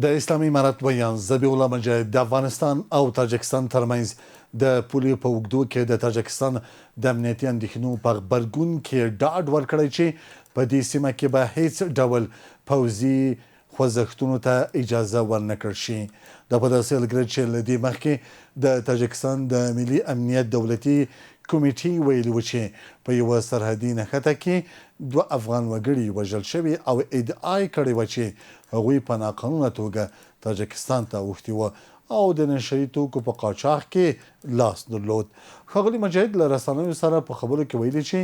د اسلامي امارت ویاند ذبیح الله مجاهد د افغانستان او تاجکستان ترمنځ د پولې په اوږدو کې د تاجکستان د امنیتي اندېښنو په غبرګون کې ډاډ ورکړی چې په دې سیمه کې به هیڅ ډول پوځي خوځښتونو ته اجازه ورنه کړل شي. دا په داسې حال کې ده چې له دې مخکې د تاجکستان د ملي امنیت دولتي کمیټې ویلي و چې په یوه سرحدي نښته کې دوه افغان وګړي وژل شوي او ادعا یې کړې وه چې هغوی په ناقانونه توګه تاجکستان ته اوښتي وو او د نشه یي توکو په قاچاق کې لاس درلود. ښاغلي مجاهد له رسنیو سره په خبرو کې ویلي چې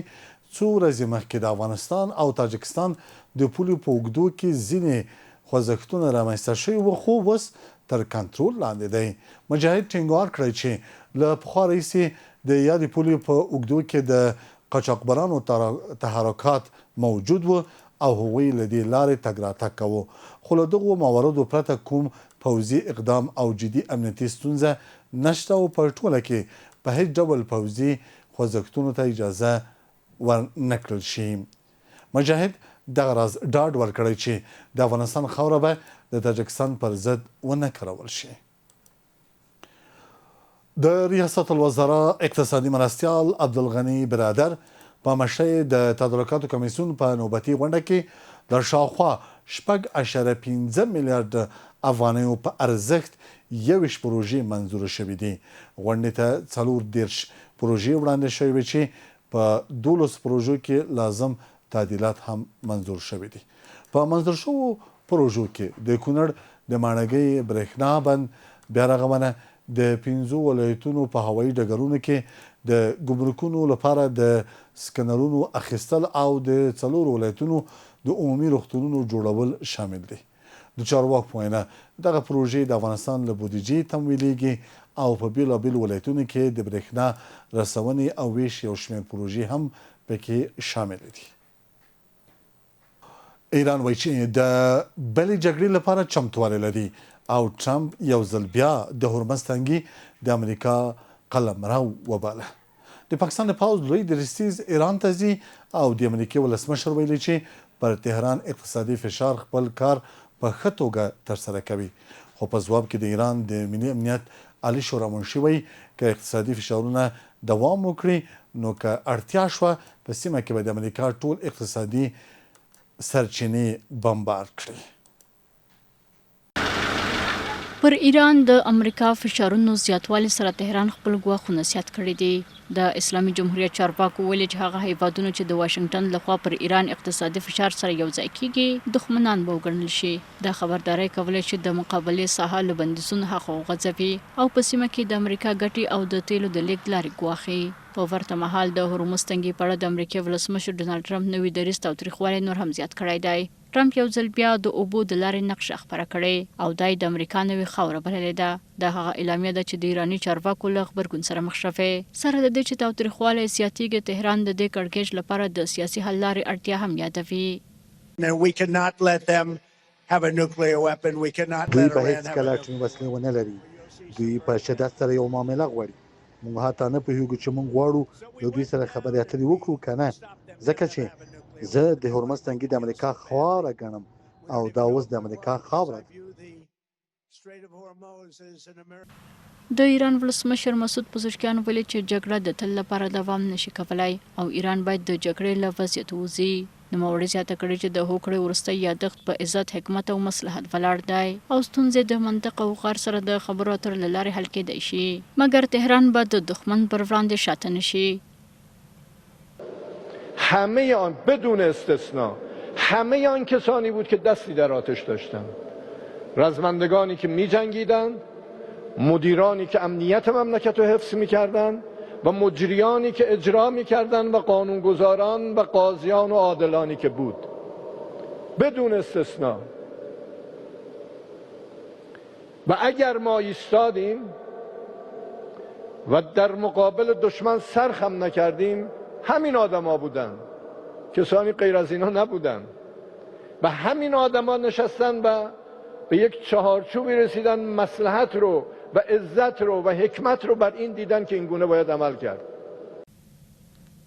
څو ورځې مخکې د افغانستان او تاجکستان د پولې په اوږدو کې ځینې خوځښتونه رامنځته شوي وو، خو اوس تر کنترول لاندې دی. مجاهد ټینګار کړی چې له پخوا راهیسې د یادې پولې په اوږدو کې د قاچاقبرانو تحرکات موجود وو او هغوی له دې لارې تګ راتګ کاوه، خو له دغو مواردو پرته کوم پوځي اقدام او جدي امنیتي ستونزه نشته او په ټوله کې په هېڅ ډول پوځي خوځښتونو ته اجازه ور نه کړل شي. مجاهد دغه راز ډاډ ورکړی چې د افغانستان خاوره به د تاجکستان پر ضد ونه کارول شي. د ریاست الوزرا اقتصادي مرستیال عبدالغني برادر په مشرۍ د تدارکاتو کمیسیون په نوبتي غونډه کې د شاوخوا 6.5 میلیارډ افغانیو په ارزښت 21 پروژې منظور شوې دي. غونډې ته 34 پروژې وړاندې شوې وې چې په 12 پروژو کې لازم تعدیلات هم منظور شوي دي. په منظور شوو پروژو کې د کونړ د ماڼګۍ برېښنا بند بیارغونه، د پنځو ولایتونو په هوایي ډګرونو کې د ګمرکونو لپاره د سکنرونو اخیستل او د څلورو ولایتونو د عمومي روغتونونو جوړول شامل دي. د چارواکو په وینا، دغه پروژې د افغانستان له بودیجې تمویلېږي او په بېلابېلو ولایتونو کې د برېښنا رسونې او وېش یو شمېر پروژې هم پکې شاملې دي. ایران وایي چې د بلې جګړې لپاره چمتوالی لري او ټرمپ یو ځل بیا د هرمز تنګي د امریکا قلمرو وباله. د پاکستان د پوځ لوی درستیز ایران ته ځي او د امریکې ولسمشر ویلي چې پر تهران اقتصادي فشار خپل کار په ښه توګه ترسره کوي. خو په ځواب کې د ایران د ملي امنیت عالي شورا منشي وایي که اقتصادي فشارونه دوام وکړي نو که اړتیا شوه په سیمه کې به د امریکا ټول اقتصادي سرچینې بمبار کړي. پر ایران د امریکا فشارونو زیاتوالي سره تهران خپل ګواښونه زیات کړي دي. د اسلامي جمهوریت چارواکو ویلي چې هغه هیوادونه چې د واشنګټن له خوا پر ایران اقتصادي فشار سره یو ځای کیږي، دښمنان به وګڼل شي. دا خبرداری کولی شي د مقابلې ساحه له بندیزونو هاخوا وغځوي او په سیمه کې د امریکا ګټې او د تیلو د لیږد لارې ګواښي. په ورته مهال د هرمز تنګي په اړه د امریکې ولسمشر ډونالډ ټرمپ نوي دریځ تاوتریخوالی نور هم زیات کړی دی. ټرمپ یو ځل بیا د اوبو د لارې نقشه خپره کړې او دا یې د امریکا نوې خاوره بللې ده. دا هغه اعلامیه ده چې د ایراني چارواکو له غبرګون سره مخ شوې. سره له دې چې تاوتریخوالی زیاتېږي، تهران د دې کړکېچ لپاره د سیاسي حل لارې اړتیا هم یادوي. دوی به هېڅکله اټومي وسلې ونه لري. دوی په شدت سره یوه معامله غواړي. موږ حتی نه پوهیږو چې موږ غواړو له دوی سره خبرې اترې وکړو که نه، ځکه چې زه د هرمز تنګي د امریکا خاوره ګڼم او دا اوس د امریکا خاوره ده. د ایران ولسمشر مسعود پزشکیان ویلي چې جګړه د تل لپاره دوام نه شي کولای او ایران باید د جګړې له وضعیت ووځي. نوموړي زیاته کړې چې د هوکړې وروستی یادښت په عزت، حکمت او مصلحت ولاړ دی او ستونزې د منطق او وقار سره د خبرو اترو له لارې حل کېدای شي، مګر تهران به د دښمن پر وړاندې شاته نه شي. همه آن بدون استثنا همه آن کسانی بود که دستی در آتش داشتند، رزمندگانی که می‌جنگیدند، مدیرانی که امنیت مملکت رو حفظ می‌کردند و مجریانی که اجرا می‌کردند و قانونگذاران و قاضیان و عادلانی که بود، بدون استثنا. و اگر ما ایستادیم و در مقابل دشمن سرخم نکردیم، همین آدما بودن، کسانی غیر از اینا نبودن و همین آدما نشستن و به یک چهارچوبی رسیدن، مصلحت رو و عزت رو و حکمت رو بر این دیدن که این گونه باید عمل کرد.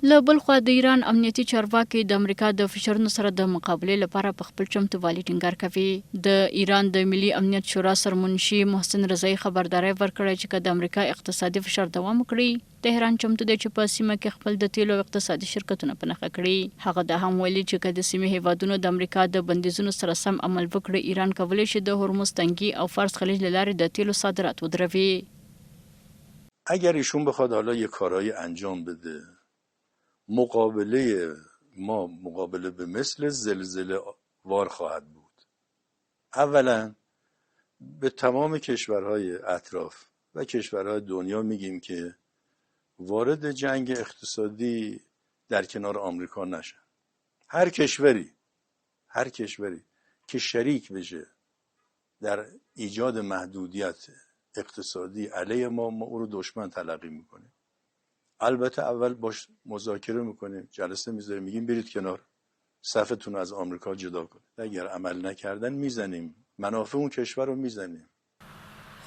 له بلخوا د ایران امنیتي چارواکي د امریکا د فشارونو سره د مقابلې لپاره په خپل چمتووالي ټینګار کوي. د ایران د ملي امنیت شورا سرمنشي محسن رضايي خبرداری ورکړی چې که د امریکا اقتصادي فشار دوام وکړي، تهران چمتو دی چې په سیمه کې خپل د تیلو او اقتصادي شرکتونه په نښه کړي. هغه دا هم ویلي چې که د سیمې هېوادونو د امریکا د بندیزونو سره سم عمل وکړي، ایران کولی شي د هرمز تنګي او فارس خلیج له لارې د تیلو صادرات ودروي. اگر ایشون بخواد حالا یه کارایی انجام بده، مقابله ما مقابله به مثل زلزله وار خواهد بود. اولا به تمام کشورهای اطراف و کشورهای دنیا میگیم که وارد جنگ اقتصادی در کنار آمریکا نشن. هر کشوری که شریک بشه در ایجاد محدودیت اقتصادی علیه ما، ما او رو دشمن تلقی میکنیم. البته اول باش مذاکره میکنیم، جلسه میذاریم، میگیم برید کنار، صفتون از آمریکا جدا کنید. اگر عمل نکردن میزنیم، منافع اون کشور رو میزنیم.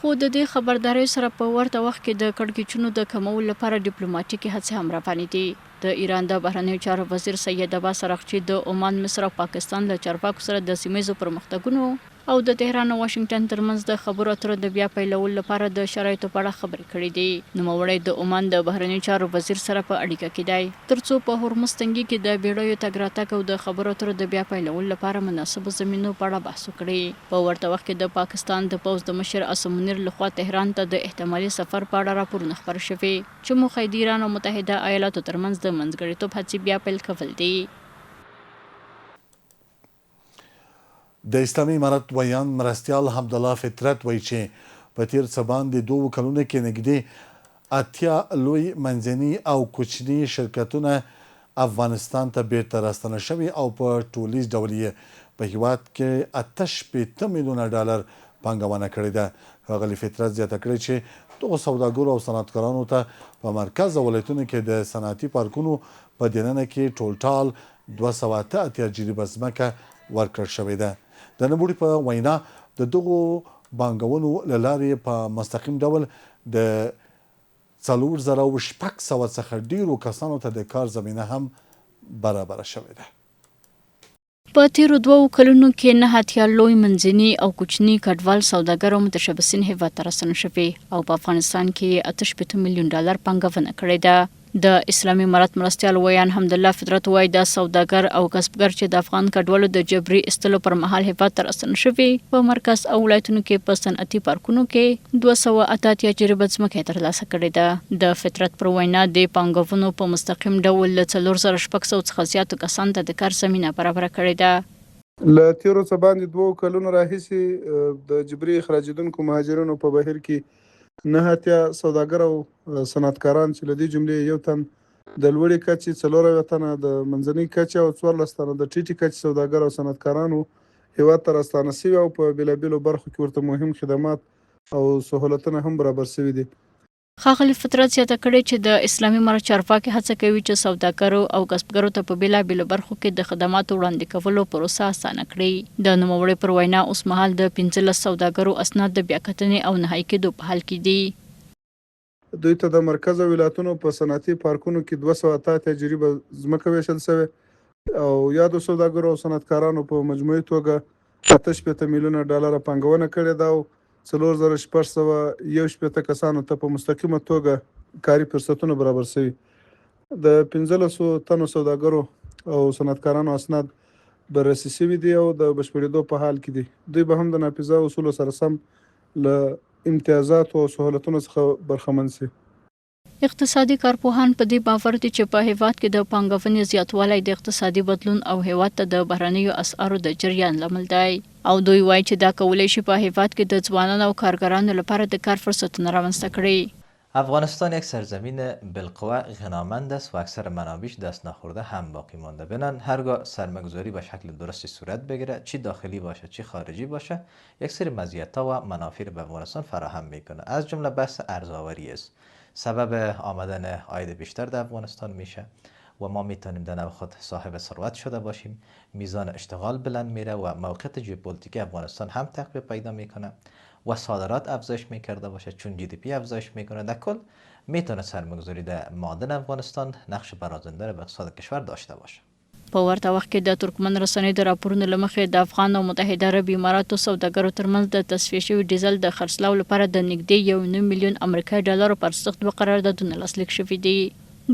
خو د دې خبرداریو سره په ورته وخت کې د کړکېچونو د کمولو لپاره ډیپلوماټیکې هڅې هم روانې دي. د ایران د بهرنیو چارو وزیر سید عباس عراقچي د عمان، مصر او پاکستان له چارواکو سره د سیمه ییزو پرمختګونو او د تهران او واشنګټن ترمنځ د خبرو اترو د بیا پیلولو لپاره د شرایطو په اړه خبرې کړې دي. نوموړی د عمان د بهرنیو چارو وزیر سره په اړیکه کې دی، ترڅو په هرمز تنګي کې د بیړیو تګ راتګ او د خبرو اترو د بیا پیلولو لپاره مناسبو زمینو په اړه بحث وکړي. په ورته وخت کې د پاکستان د پوځ د مشر عاصم منیر له خوا تهران ته د احتمالي سفر په اړه راپورونه خپاره شوي، چې موخه یې د ایران او متحده ایالاتو ترمنځ د منځګړیتوب هڅې بیا پیل کول دي. د اسلامي امارت ویاند مرستیال حمدالله فطرت وایي چې په تېر څه باندې دوو کلونو کې نږدې 80 لوی، منځني او کوچني شرکتونه افغانستان ته بېرته راستانه شوي او په ټولیز ډول یې په هېواد کې 68 میلیونه ډالر پانګونه کړې ده. ښاغلي فطرت زیاته کړې چې دغو سوداګرو او صنعتکارانو ته په مرکز او ولایتونو کې د صنعتي پارکونو په دننه کې ټولټال 288 جریبه ځمکه ورکړل شوې ده. د نوموړي په وینا د دغو بانګونو له لارې په مستقیم ډول د 4600 څخه ډېرو کسانو ته د کار زمینه هم برابره شوې ده. په تېرو دوو کلونو کې 89 لوی، منځني او کوچني کډوال سوداګر او متشبثین هېواد ته راستانه شوي او په افغانستان کې یې 68 میلیون ډالر پانګونه کړې ده. د اسلامي امارت مرستیال ویاند حمدالله فطرت وايي، دا سوداګر او کسبګر چې د افغان کډوالو د جبري ایستلو پر مهال هېواد ته راستانه شوي، په مرکز او ولایتونو کې په صنعتي پارکونو کې 288 جریبه ځمکه یې ترلاسه کړې ده. د فطرت پر وینا، دې پانګونو په مستقیم ډول له 4600 څخه زیاتو کسانو ته د کار زمینه برابره کړې ده. له تېرو څه باندې دوو کلونو راهیسې د جبري اخراجېدونکو مهاجرینو په بهیر کې 89 سوداګر او صنعتکاران چې له دې جملې یو تن د لوړې کچې، 74 تنه د منځنۍ کچې او 14 تنه د ټیټې کچې سوداګر او صنعتکاران وو، هېواد ته راستانه شوي او په بېلابېلو برخو کې ورته مهم خدمات او سهولتونه هم برابر شوي دي. ښاغلي فطرت زیاته کړې چې د اسلامي امارت چارواکي هڅه کوي چې سوداګرو او کسبګرو ته په بېلابېلو برخو کې د خدماتو وړاندې کولو پروسه اسانه کړي. د نوموړي پر وینا، اوسمهال د 15 سوداګرو اسناد د بیاکتنې او نهايي کېدو په حال کې دي. دوی ته د مرکز او ولایتونو په صنعتي پارکونو کې 288 جریبه ځمکه وېشل شوې او یادو سوداګرو او صنعتکارانو په مجموعي توګه 68 میلیونه ډالره پانګونه کړې ده او 4661 کسانو ته په مستقیمه توګه کاري فرصتونه برابر شوي. د 15 تنو سوداګرو او صنعتکارانو اسناد بررسي شوي دي او د بشپړېدو په حال کې دي. دوی به هم د نافذه اصولو سره سم له امتیازاتو او سهولتونو څخه برخمن شي. اقتصادي کارپوهان په دې باور دي چې په هېواد کې د پانګونې زیاتوالی د اقتصادي بدلون او هېواد ته د بهرنیو اسعارو د جریان لامل دی او دوی وايي چې دا کولی شي په هېواد کې د ځوانانو او کارګرانو لپاره د کار فرصتونه رامنځته کړي. افغانستان یک سرزمین بالقوه غنامند است و اکثر منابعش دست نخورده هم باقی مانده. بنان هرگاه سرمایه‌گذاری به شکل درستی صورت بگیره، چی داخلی باشه چی خارجی باشه، یک سری مزیت‌ها و منافع رو به افغانستان فراهم میکنه. از جمله بحث ارزآوری است. سبب آمدن عاید بیشتر در افغانستان میشه و ما میتونیم در نوع خود صاحب ثروت شده باشیم. میزان اشتغال بلند میره و موقعیت ژئوپلیتیکی افغانستان هم تقویت پیدا میکنه و صادرات افزایش میکرده باشه، چون GDP افزایش میکنه. در کل میتونه سرمایه‌گذاری در معادن افغانستان نقش برازنده به اقتصاد کشور داشته باشه. په ورته وخت کې د ترکمن رسنیو د راپورونو له مخې د افغان او متحده عربي اماراتو سوداګرو ترمنځ د تصفیه شوي ډیزل د خرڅلاو لپاره د نږدې یو نیم میلیون امریکایي ډالرو په ارزښت دوه قراردادونه لاسلیک شوي دي.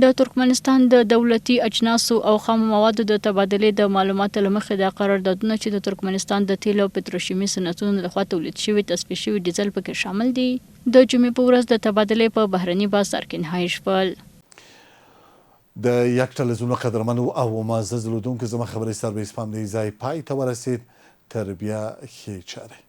د ترکمنستان د دولتي اجناسو او خامو موادو د تبادلې د معلوماتو له مخې دا قراردادونه چې د ترکمنستان د تیلو او پتروشیمي صنعتونو له خوا تولید شوي تصفیه شوي ډیزل پکې شامل دي، د جمعې په ورځ د تبادلې په بهرني بازار کې نهايي شول. د یک ټلویزیون قدرمنو او معزز لیدونکو زما خبري سرویس په همدې ځای پای ته ورسید. تر بیا ښې چارې.